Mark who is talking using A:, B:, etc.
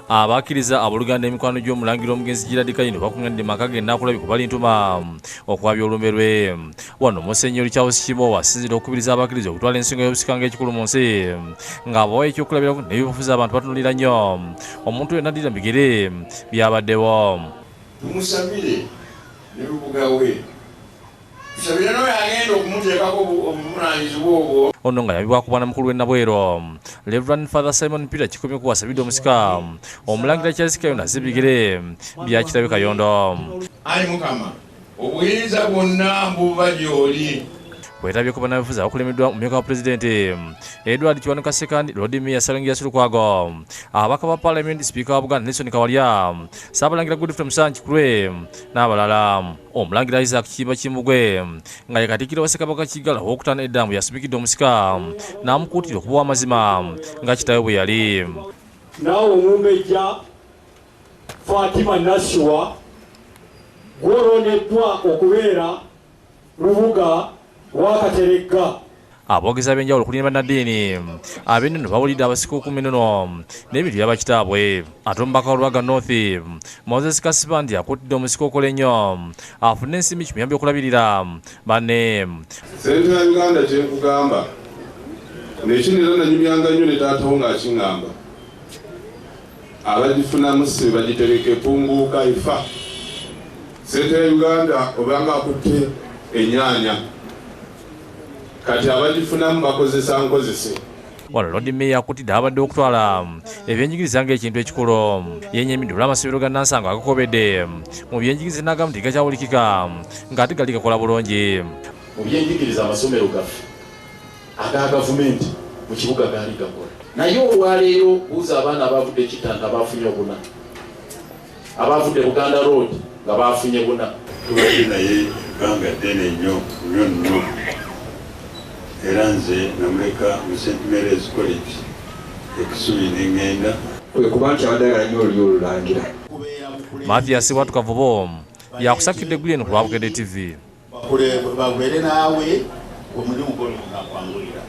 A: Abakkiriza, abooluganda, emikwano gy'omulangira omugenzi Gerard Kayondo bakuŋŋaanidde mu maka ge Naakulabye ku Balintuma okwabya olumbe lwe. Wano Musenyoli Charles Kimbowa asinzidde okukubiriza abakkiriza okutwala ensonga y'obusika ng'ekikulu mu nsi, ng'abawa ekyokulabirako n'ebyobufuzi abantu batunulira nnyo omuntu yenna addira mu bigere byabaddewo.
B: Tumusabire ne lubuga we, tusabire n'oyo agenda okumuteekako obuvunaanyizibwa obwo.
A: Ono nga yabibwako bwana mukulu w'e Nabweru, Reverend Father Simon Peter Kikomeko, asabidde omusika omulangira Charles Kayondo azze ebigere bya kitaawe Kayondo.
B: Ayi Mukama, obuyinza bwonna buva gy'oli.
A: Kwetabyeko bannabyabufuzi abakulembeddwa omumyuka wa pulezidenti Edward Kiwanuka Ssekandi, Lord Mayor Ssalongo Yassin Lukwago, ababaka ba Paalamenti, Sipiika wa Buganda Nelson Kawalya, Ssaabalangira Godfrey Musanje Kikulwe n'abalala. Omulangira Isaac Kiyimba Kimbugwe nga ye katikkiro wa Ssekabaka Kiggala owokutaano Edambu yasumikidde omusika n'amukuutira okubawa amazima nga kitaawe bwe yali.
C: Naawe Omumbejja Fatima Nassiwa, gw'olondeddwa okubeera lubuga w'Akateregga.
A: Aboogezi ab'enjawulo okuli ne bannaddiini ab'ennono bawulidde abasika okuuma ennono n'ebintu bya bakitaabwe. Ate omubaka wa Lubaga North Moses Kasibante akuutidde omusika okola ennyo afune ensimbi kimuyambe okulabirira banne.
D: Ssente ya Uganda, kyenkugamba nekino, era nanyumyanga nnyo ne taatawo ng'akiŋŋamba, abagifunamu si bagitereka, epunguuka, efa. Ssente ya Uganda obanga akutte ennyaanya, kati abagifunamu bakozesa nkozese.
A: Wano Lord Mayor akutidde abadde okutwala ebyenjigiriza ng'ekintu ekikulu. Yenyamidde olw'amasomero ga Nansangwa agakobedde mu byenjigiriza, n'agamba nti gakyawulikika ng'ate gali gakola bulungi.
E: Mu byenjigiriza, amasomero gaffe aga gavumenti mu kibuga gaali gakola, naye olwaleero buuza abaana abavudde Kitanta, bafunye obuna, abavudde Buganda Road nga bafunye buna.
B: Tubadde naye ebbanga ddene nnyo nnyo nnyo, era nze namuleka mu St Mary's College e Kisubi neŋŋenda.
F: Kwe kuba nti abadde ayagala nnyo olulyo olulangira.
A: Mathias Bwatuka Vubo yakusakidde eggulire eno ku lwa Bukedde TV.
G: Babeere naawe omulimu gwoli gunakwangulira.